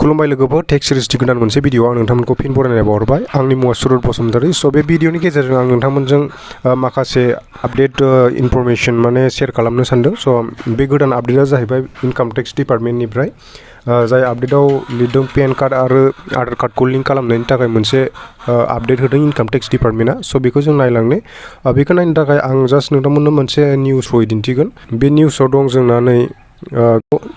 खुलुमबाय लोगोफोर टेक्स सिरिजनि गोदान मोनसे भिडिअ आं नोंथांमोनखौ फिन बरायनाय बावहरबाय आंनि मुङा सुरत बसुमतारी स' बे भिडिअनि गेजेरजों आं नोंथांमोनजों माखासे आपडेट इनफरमेशन माने शेयार खालामनो सानदों स' बे गोदान आपडेटआ जाहैबाय इनकाम टेक्स डिपार्टमेन्टनिफ्राय जाय आपडेटआव लिरदों पेन कार्ड आरो आधार कार्डखौ लिंक खालामनायनि थाखाय मोनसे आपडेट होदों इनकाम टेक्स डिपार्टमेन्टआ स' बेखौ जों नायलांनो बेखौ नायनो थाखाय आं जास्ट नोंथांमोननो मोनसे निउसखौ दिन्थिगोन बे निउसआव दं जोंना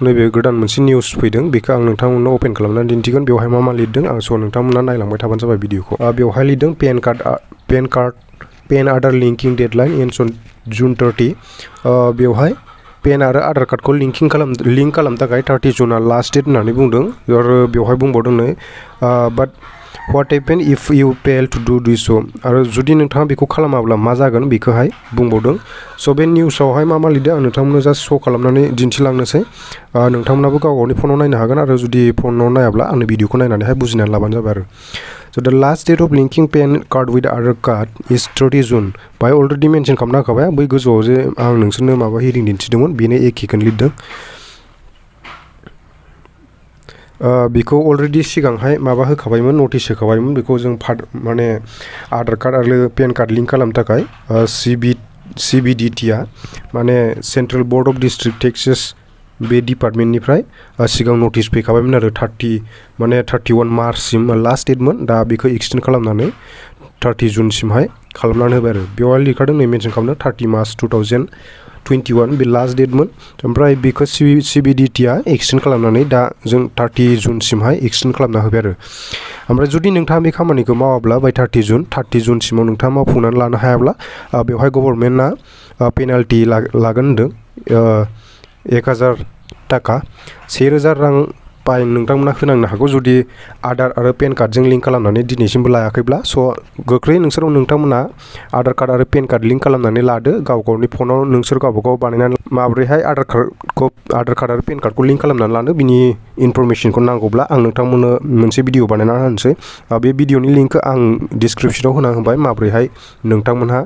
नैबे गोदान मोनसे निउस फैदों बेखौ आं नोंथांमोननो अपेन खालामनानै दिन्थिगोन बेवहाय मा लिरदों आं स' नोंथांमोना नायलांबाय थाबानो जाबाय भिडिअखौ बेवहाय लिरदों पेन आधार लिंकिं डेडलाइन एन्ड्स अन जुन 30 बेवहाय पेन आरो आधार कार्डखौ लिंक खालामनो थाखाय 30 जुनआ लास्ट डेट होननानै बुंदों आरो बेवहाय बुंबावदों नै but what happen if you fail to do this आरो जुदि नोंथाङा बेखौ खालामाब्ला मा जागोन बेखौहाय बुंबावदों स' बे निउसआवहाय मा लिरदों आं नोंथांमोननो जास्ट श' खालामनानै दिन्थिलांनोसै नोंथांमोनाबो गावनि फनाव नायनो हागोन आरो जुदि फनाव नायाब्ला आंनि भिडिअखौ नायनानैहाय बुजिनानै लाबानो जाबाय आरो स' the last date of linking PAN card with Aadhaar card is 30 June बाहाय अलरेडि मेनसन खालामना होखाबाय बै गोजौआव जे आं नोंसोरनो माबा हिडिं दिन्थिदोंमोन बेनो एखेखौनो लिरदों बेखौ अलरेडि सिगांहाय माबा होखाबायमोन नटिस होखाबायमोन बेखौ जों माने आधार कार्ड आरो पेन कार्ड लिंक खालामनो थाखाय CBDT माने central board of district Texas बे डिपार्टमेन्टनिफ्राय सिगां नटिस फैखाबायमोन आरो 31 मार्चसिम लास्ट डेटमोन दा बेखौ एक्सटेन्ड खालामनानै 30 जुनसिमहाय खालामनानै होबाय आरो बेवहाय लिरखादों नै मेनसन खालामदों 30 मार्च 2021 बे लास्ट डेटमोन ओमफ्राय बेखौ CBDTआ एक्सटेन्ड खालामनानै दा जों 30 जुनसिमहाय एक्सटेन्ड खालामना होबाय आरो ओमफ्राय जुदि नोंथाङा बे खामानिखौ मावाब्ला बाय 30 जुनसिमाव नोंथाङा मावफुंनानै लानो हायाब्ला बेवहाय गभर्नमेन्टआ पेनाल्टि लागोन होनदों 1000 टाका 1000 रां फाइन नोंथांमोना होनांनो हागौ जुदि आधार आरो पेन कार्डजों लिंक खालामनानै दिनैसिमबो लायाखैब्ला स' गोख्रै नोंथांमोना आधार कार्ड आरो पेन कार्ड लिंक खालामनानै लादो गावनि फनाव नोंसोर गावबागाव बानायनानै माबोरैहाय आधार कार्ड आरो पेन कार्डखौ लिंक खालामनानै लानो बिनि इनफरमेशनखौ नांगौब्ला आं नोंथांमोननो मोनसे भिडिअ बानायना होनोसै बे भिडिअनि लिंकखौ आं डिसक्रिपसनाव होना होबाय माबोरैहाय नोंथांमोनहा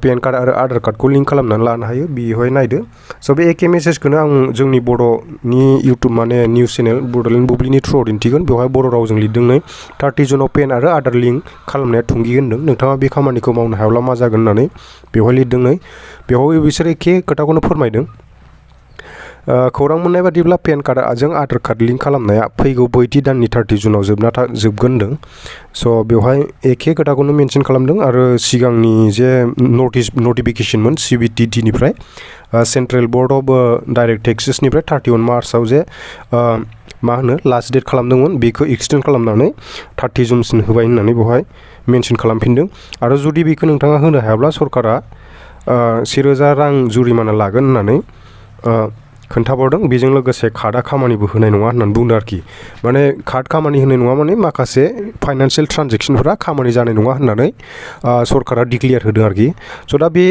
पेन कार्ड आरो आधार कार्डखौ लिंक खालामनानै लानो हायो बेवहाय नायदो स' बे एखे मेसेजखौनो आं जोंनि बर'नि इउटुब माने निउस चेनेल बड'लेण्ड बुब्लिनि थ्रुआव दिन्थिगोन बेवहाय बर' रावजों लिरदों नै 30 जुनाव पेन आरो आधार लिंक खालामनाया थुंगिगोन होनदों नोंथाङा बे खामानिखौ मावनो हायाब्ला मा जागोन होननानै बेवहाय लिरदों नै बेवहाय बिसोर एखे खोथाखौनो फोरमायदों खौरां मोननाय बादिब्ला पेन कार्डजों आधार कार्ड लिंक खालामनाया फैगौ बैथि दाननि 30 जुनाव जोबगोन होनदों स' बेवहाय एखे खोथाखौनो मेनसन खालामदों आरो सिगांनि जे नटिफिकेशनमोन CBDTनिफ्राय सेन्ट्रेल बोर्ड अफ डाइरेक्ट टेक्सेसनिफ्राय 31 मार्चआव जे लास्ट डेट खालामदोंमोन बेखौ एक्सटेन्ड खालामनानै 30 जुनसिम होबाय होननानै बेवहाय मेनसन खालामफिनदों आरो जुदि बेखौ नोंथाङा होनो हायाब्ला सरकारा 1000 रां जुरिमाना लागोन होननानै खोन्थाबावदों बेजों लोगोसे कार्डआ खामानिबो होनाय नङा होननानै बुंदों आरोखि माने कार्ड खामानि होनाय नङा माने माखासे फाइनान्सियेल ट्रान्जेक्सनफोरा खामानि जानाय नङा होननानै सरकारा डिक्लेयार होदों आरोखि स' दा बे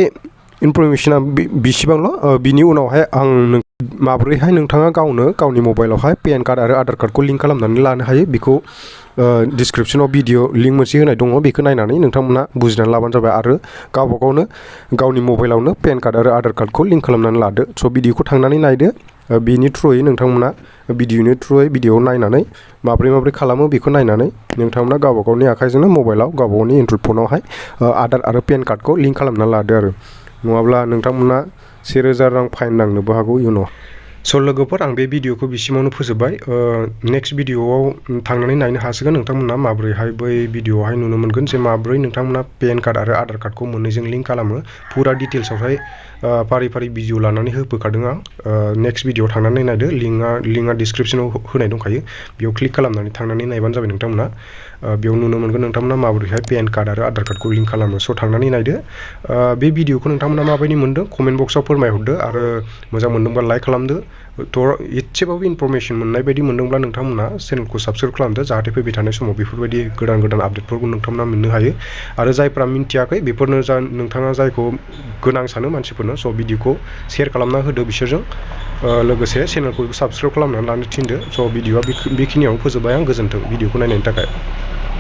इनफरमेशना बिसिबांल' बिनि उनावहाय आं माबोरैहाय नोंथाङा गावनि मबाइलावहाय पेन कार्ड आरो आधार कार्डखौ लिंक खालामनानै लानो हायो बेखौ डिसक्रिपसनाव भिडिअ लिंक मोनसे होनाय दङ बेखौ नायनानै नोंथांमोना बुजिनानै लाबानो जाबाय आरो गावबागावनो गावनि मबाइलावनो पेन कार्ड आरो आधार कार्डखौ लिंक खालामनानै लादो स' भिडिअखौ थांनानै नायदो बेनि थ्रुयै नोंथांमोना भिडिअनि थ्रुयै भिडिअ नायनानै माबोरै खालामो बेखौ नायनानै नोंथांमोना गावबागावनि आखाइजोंनो मबाइलाव गावबागावनि एन्ड्रइड फनावहाय आधार आरो पेन कार्डखौ लिंक खालामनानै लादो आरो नङाब्ला नोंथांमोना 1000 रां फाइन नांनोबो हागौ इयुनाव स' लोगोफोर आं बे भिडिअखौ बिसिमावनो फोजोबबाय नेक्स्ट भिडिअआव थांनानै नायनो हासिगोन नोंथांमोना माबोरैहाय बै भिडिअआवहाय नुनो मोनगोन जे माबोरै नोंथांमोना पेन कार्ड आरो आधार कार्डखौ मोननैजों लिंक खालामो फुरा डिटेल्सआवहाय फारि भिडिअ लानानै होफोखादों आं नेक्स्ट भिडिअआव थांनानै नायदो लिंकआ डिसक्रिपसनाव होनाय दंखायो बेयाव क्लिक खालामनानै थांनानै नायबानो जाबाय नोंथांमोना बेयाव नुनो मोनगोन नोंथांमोना माबोरैहाय पेन कार्ड आरो आधार कार्डखौ लिंक खालामो स' थांनानै नायदो बे भिडिअखौ नोंथांमोना माबायदि मोनदों कमेन्ट बक्सआव फोरमायहरदो आरो मोजां मोनदोंबा लाइक खालामदो एसेबाबो इनफरमेशन मोननाय बायदि मोनदोंब्ला नोंथांमोना चेनेलखौ साबस्क्राइब खालामदो जाहाथे फैबाय थानाय समाव बेफोरबायदि गोदान आपडेटफोरखौ नोंथांमोना मोननो हायो आरो जायफ्रा मिन्थियाखै बेफोरनो नोंथाङा जायखौ गोनां सानो मानसिफोरनो स' भिडिअखौ शेयार खालामना होदो बिसोरजों लोगोसे चेनेलखौ साबस्क्राइब खालामनानै लानो थिनदो स' भिडिअआ बेखिनियावनो फोजोबबाय आं गोजोन्थों भिडिअखौ नायनायनि थाखाय